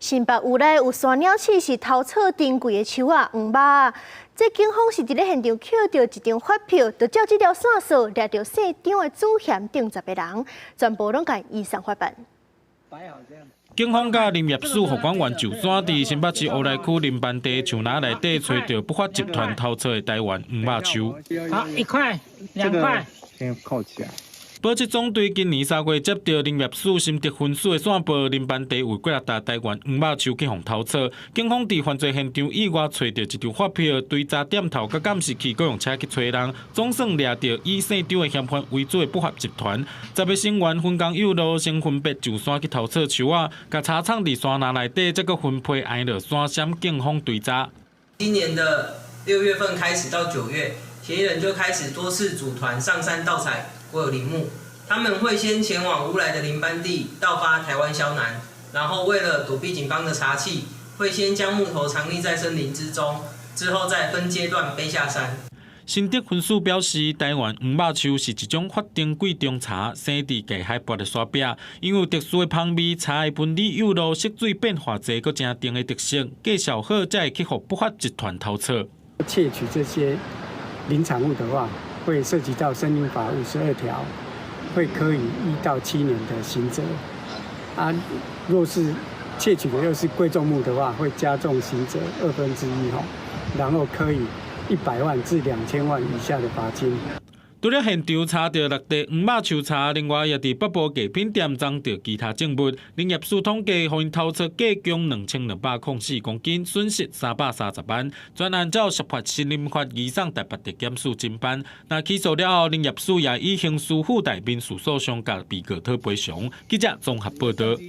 新北烏來有山鳥鼠是偷採珍貴的樹仔黃肉，這警方是佇咧現場抾著一張發票，就照這條線索掠著姓張的主嫌等10個人，全部攏共移送法辦。警方佮林業署護管員上山，佇新北市烏來區林班地樹林內底揣著不法集團偷採的台灣黃肉樹。好，一塊、兩塊，先扣起來。保七總隊今年3月接著林業署新竹分署的線報，林班地有幾若沓台灣黃肉樹去予偷採。警方佇犯罪現場意外揣著一張發票，追查店頭佮監視器，閣用車去揣人，總算掠著以姓張的嫌犯為主的不法集團。10個成員分工誘路，先分別上山去偷採樹仔，共查藏佇山林內底，再閣分批挨落山閃警方追查。今年的6月份開始到9月，嫌疑人就開始多次組團上山盜採國有林木。他們會先前往烏來的林班地盜伐台灣肖楠，然後為了躲避警方的查緝，會先將木頭藏匿在森林之中，之後再分階段背下山。新竹分署表示，台灣黃肉樹是一種法定貴重茶，生佇低海拔的山壁，因為特殊的香味，茶的分子幼露色水變化濟，閣誠甜的特色，價數好，才會去予不法集團偷採。竊取這些林產物的話，會涉及到森林法52條，會科以1到7年的刑責。啊，若是竊取的又是貴重木的話，會加重刑責1/2吼，然後科以100萬至2000萬以下的罰金。除了現場查著六袋黃肉樹茶，另外也佇北部藝品店贓著其他證物。林業署統計，予𪜶偷採計共2204公斤，損失330萬。專案照涉法森林法移送台北地檢署偵辦。若起訴了後，林業署也以刑事附帶民事訴訟共被告討賠償。記者綜合報導。